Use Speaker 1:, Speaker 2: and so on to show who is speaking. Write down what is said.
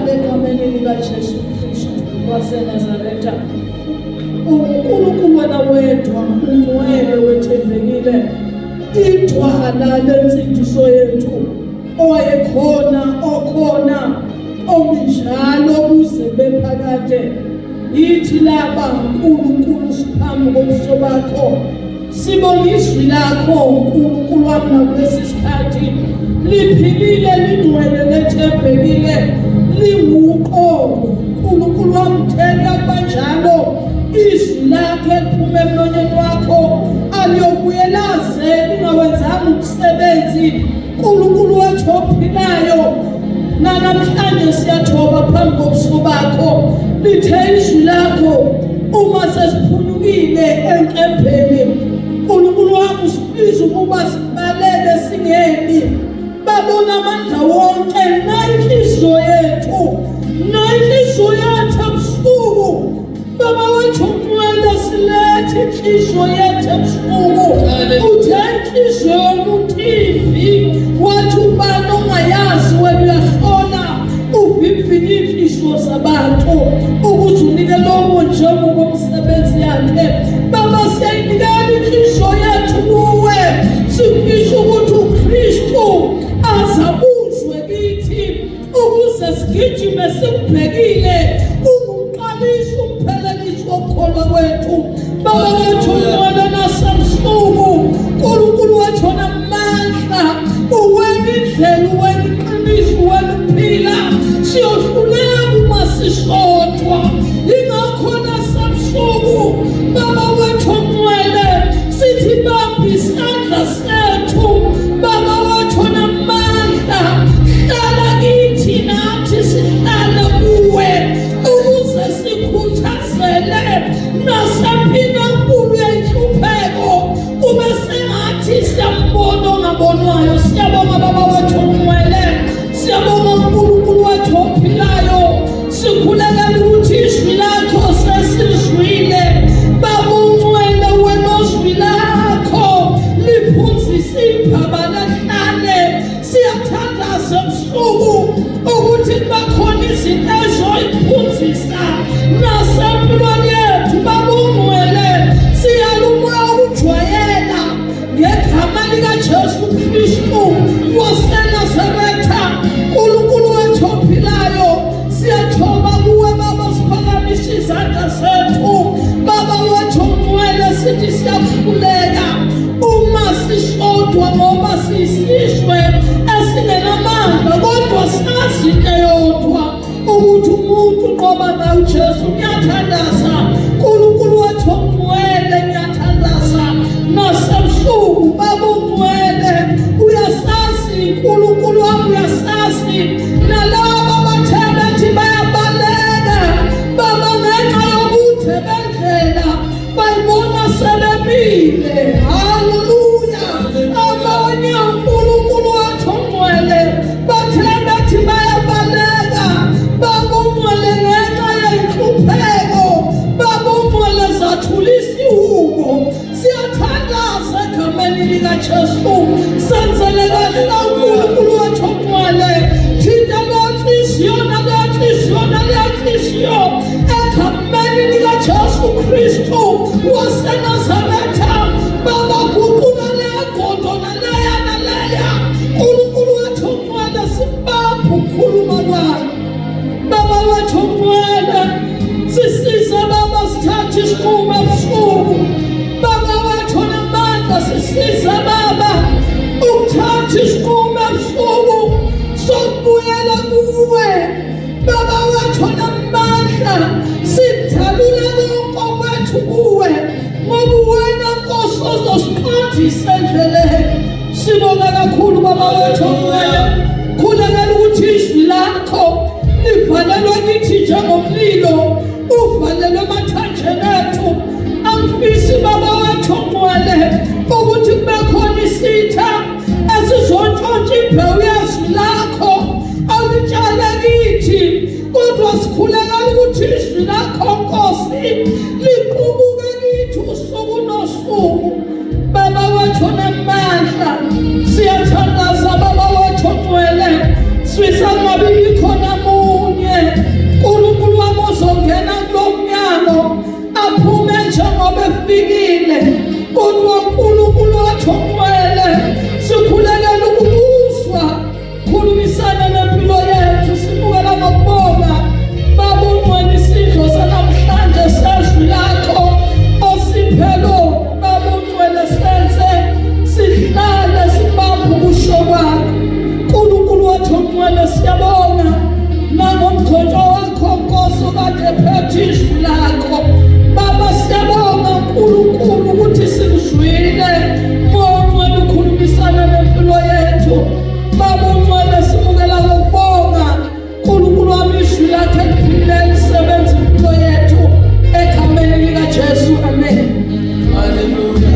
Speaker 1: Baba, egameni likaJesu Kristu waseNazaretha, uNkulunkulu wena wedwa ungcwele, wethembekile, idwala lensindiso yethu, owayekhona, okhona, ominjalo kuze bephakade. Yithi laba, Nkulunkulu, siphambi kobuso bakho, sibonga izwi lakho, Nkulunkulu wami, nakulesi sikhathi liphilile, lingcwele, lethembekile, liwuqobo. Nkulunkulu wami, thela kanjalo izwi lakho eliphuma emlonyeni wakho aliyobuyelaze lingawenzanga umsebenzi. Nkulunkulu wethu ophilayo, nanamhlanje siyathoba phambi kobuso bakho. Lithe izwi lakho, uma sesiphunyukile enkembeni, Nkulunkulu wami, usibiza ukuba sibalele, singemi. Babona amandla wonke nayinhliziyo yethu, nayinhliziyo yethu ebusuku. Baba wethu ungcwele, silethe inhliziyo yethu ebusuku. Uthe inhliziyo yomuntu imbi, wathi ubani ongayazi? Wena uyahlola, uvivinya iy'nhliziyo zabantu ukuze unike lowo njengokomsebenzi yakhe. Baba, siyayinikela inhliziyo yethu kuwe. Sifisa ukuthi uKristu azabuzwe kithi ukuze sigijime sikubhekile. Ungumqalisi, umphelelisi wokukholwa kwethu, Baba wethu ungcwele. Nasemsuku, Nkulunkulu wethu onamandla, uwena indlela, uwena iqiniso, uwena ukuphila. Siyohluleka uma sisodwa. Ingakho nasemsuku, Baba wethu ongcwele, sithi bamba isandla sethu. Baba wethu onamandla, hlala kithi, nathi sihlale kuwe, ukuze sikhuthazele nasempini enkulu yenhlupheko, kube sengathi siyambona ongabonwayo. Siyabonga, Baba wethu ongcwele. Siyabonga, uNkulunkulu wethu ophilayo. Sikhulekela ukuthi izwi lakho sesilizwile, Baba ungcwele. Wena ozwi lakho liphunzisa iphaba lahlale, siyathandaza ebusuku ukuthi kuba khona izinto ezoyiphunzisa nasempilweni yethu. Baba ungcwele, siyala umoya wokujwayela ngegama likaJesu Kristu waseNazaretha. Nkulunkulu wethu ophilayo, siyathoba kuwe, Baba. Siphakamisa izandla zethu, Baba wethu ongcwele, sithi siyakhuleka uma sisodwa, ngoba siyisizwe esingenamandla, kodwa sazi into eyodwa, ukuthi umuntu uqoba ngayo uJesu. Ngiyathandaza, Nkulunkulu wethu ongcwele, ngiyathandaza nasebusuku, Baba ungcwele. Uyasazi, Nkulunkulu wami, uyasazi nalaba bathe bethi bayabaleka, Baba, ngenxa yokude bendlela bayibona sebemile. Haleluya! Abanye, uNkulunkulu wethu ongcwele, bathe bethi bayabaleka, Baba ungcwele, ngenxa yenhlupheko, Baba ungcwele, zathulisa ihubo. Siyathandaza egameni likaJesu, senzele kahle, uNkulunkulu wethu ongcwele. Thinta leyo nhliziyo, naleyo nhliziyo, naleyo nhliziyo, egameni likaJesu Kristu waseNazaretha. Baba, guqula leya ngqondo, naleya, naleya. Nkulunkulu wethu ongcwele, sibambe ukukhuluma kwayo. Baba wethu ongcwele, sisize, Baba, sithathe isinqumo ebusuku. Baba wethu onamandla, sisize, Baba, ukuthatha isinqumo ebusuku sokubuyela kuwe. Baba wethu onamandla, sidalule konke okwethu kuwe, ngoba wena, Nkosi, ozosiqondisa endleleni. Sibonga kakhulu, Baba wethu ongcwele. Khulekela ukuthi izwi lakho livalelwe kithi njengomlilo uvalelwe emathanjeni ethu. Angifisi, Baba wethu ongcwele, ukuthi kube khona isitha esizontshontsha imbewu yezwi lakho olitshale kithi, kodwa sikhulekela ukuthi izwi lakho